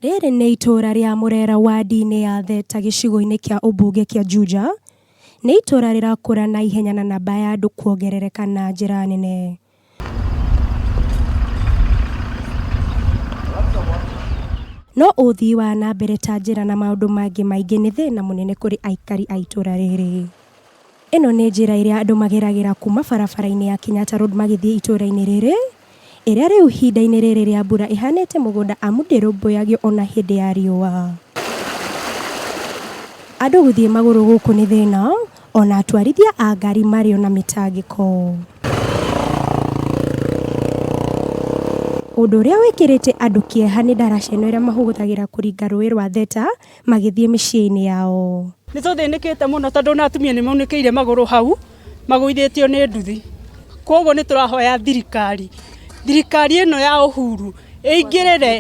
Rĩrĩ nĩ itũũra rĩa Murera wadi-inĩ ya Theta gĩcigo-inĩ kĩa ũmbunge kĩa Juja. Nĩ itũũra rĩrakũra na ihenya na namba ya andũ kuongerereka na njĩra nene. No ũthii wa na mbere ta njĩra na maũndũ mangĩ maingĩ nĩ thĩna mũnene kũrĩ aikari a itũũra rĩrĩ. Ĩno nĩ njĩra ĩrĩa andũ mageragĩra kuma barabara-inĩ ya Kenyatta Road magĩthiĩ itũũra-inĩ rĩrĩ, ĩrĩa rĩu ihinda-inĩ rĩrĩ rĩa mbura ĩhanĩte mũgũnda amu ndĩrũmbũyagio ona hĩndĩ ya riũa. Andũ gũthiĩ magũrũ gũkũ nĩ thĩna, ona atwarithia a ngari marĩ ona mĩtangĩko. Ũndũ ũrĩa wĩkĩrĩte andũ kĩeha nĩ ndaraca ĩno ĩrĩa mahũthagĩra kũringa rũĩ rwa Theta magĩthiĩ mĩciĩ-inĩ yao. Nĩ tũthĩnĩkĩte mũno tondũ ona atumia nĩ maunĩkĩire magũrũ hau magũithĩtio nĩ nduthi. Koguo nĩ tũrahoya thirikari, thirikari ĩno ya Uhuru ĩingĩrĩre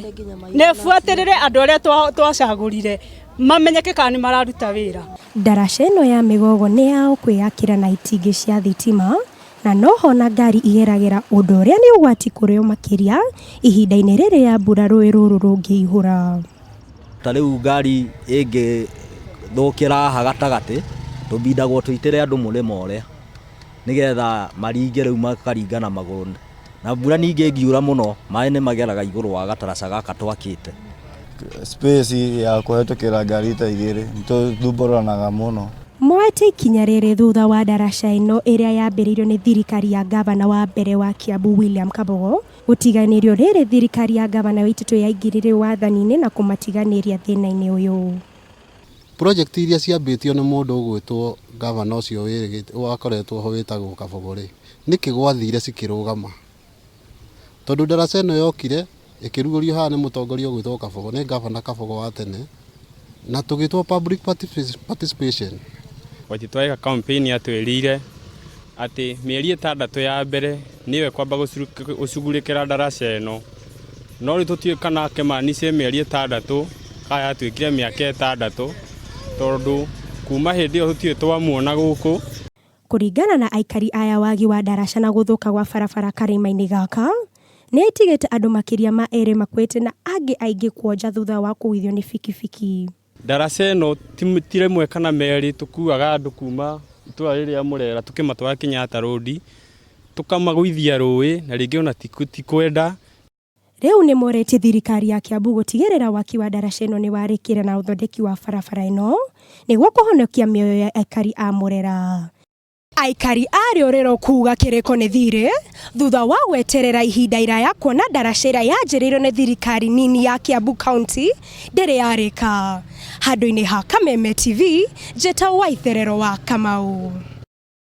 na ĩbuatĩrĩre andũ arĩa twacagũrire mamenyeke kana nĩ mararuta wĩra. Ndaraca ĩno ya Mĩgogo nĩ yao kwĩyakĩra na itingĩ cia thitima na noho ona ngari igeragĩra ũndũ ũrĩa nĩ ũgwati kũrĩ o makĩria ihinda-inĩ rĩrĩ rĩa mbura rũĩ rũrũ rũngĩihũra. Ta rĩu ngari ĩngĩthũkĩra haha gatagatĩ, tũbindagwo tũitĩre andũ mũrĩmo ũrĩa, nĩgetha maringe rĩu makaringa na magũrũ. Na mbura ningĩ ĩngiura mũno, maĩ nĩ mageraga igũrũ wa gataraca gaka twakĩte. Space ya kũhetũkĩra ngari ta igĩrĩ, nĩ tũthumbũranaga mũno. Moete ikinya rĩrĩ thutha wa ndaraca ĩno ĩrĩa yambĩrĩirio nĩ thirikari ya ngavana wa mbere wa Kiambu William Kabogo Gũtiganĩrio rĩrĩ thirikari ya ngavana Waititu yaingĩrire wathani-inĩ na kũmatiganĩria thĩna-inĩ ũyũ. Project iria ciambĩtio nĩ mũndũ ũgwĩtwo ngavana ũcio wakoretwo ho wĩtagwo Kabogo rĩ, nĩkĩ gwathire cikĩrũgama? Tondũ ndaraca ĩno yokire ĩkĩrugũrio haha nĩ mũtongoria ũgwĩtwo Kabogo, nĩ ngavana Kabogo wa tene, na tũgĩtwo public participation. Waititu agĩka campaign atwĩrĩire atĩ mĩeri ĩtandatũ ya mbere nĩyo ĩkwamba gũcugurĩkĩra ndaraca ĩno, no rĩu tũtiũĩ kana akĩmaanica mĩeri ĩtandatũ kana yatuĩkire mĩaka ĩtandatũ, tondũ kuma hĩndĩ ĩyo tũtirĩ twamuona gũkũ. Kũringana na aikari aya wagi wa ndaraca na gũthũka gwa barabara karĩma-inĩ gaka nĩ ĩtigĩte andũ makĩria ma erĩ makuĩte na angĩ aingĩ kuonja thutha wa kũgũithio nĩ bikibiki. Ndaraca ĩno ti rĩmwe kana merĩ tũkuaga andũ kuma itũra rĩrĩ rĩa Mũrera tũkĩmatwara Kenyatta Road, tũkamagũithia rũĩ na rĩngĩ ona ti kwenda. Rĩu nĩ morĩtie thirikari ya Kiambu gũtigĩrĩra waki wa ndaraca ĩno nĩ warĩkĩra na ũthondeki wa barabara ĩno nĩguo kũhonokia mĩoyo ya aikari a Mũrera. Aikari a Rĩũrĩro kuuga kĩrĩko nĩ thirĩ thutha wa gweterera ihinda iraya kuona ndaraca ĩrĩa yanjĩrĩirio nĩ thirikari nini ya Kiambu County ndĩrĩ yarĩka. Handũ-inĩ ha Kameme TV, njĩtagwo Waitherero wa Kamau.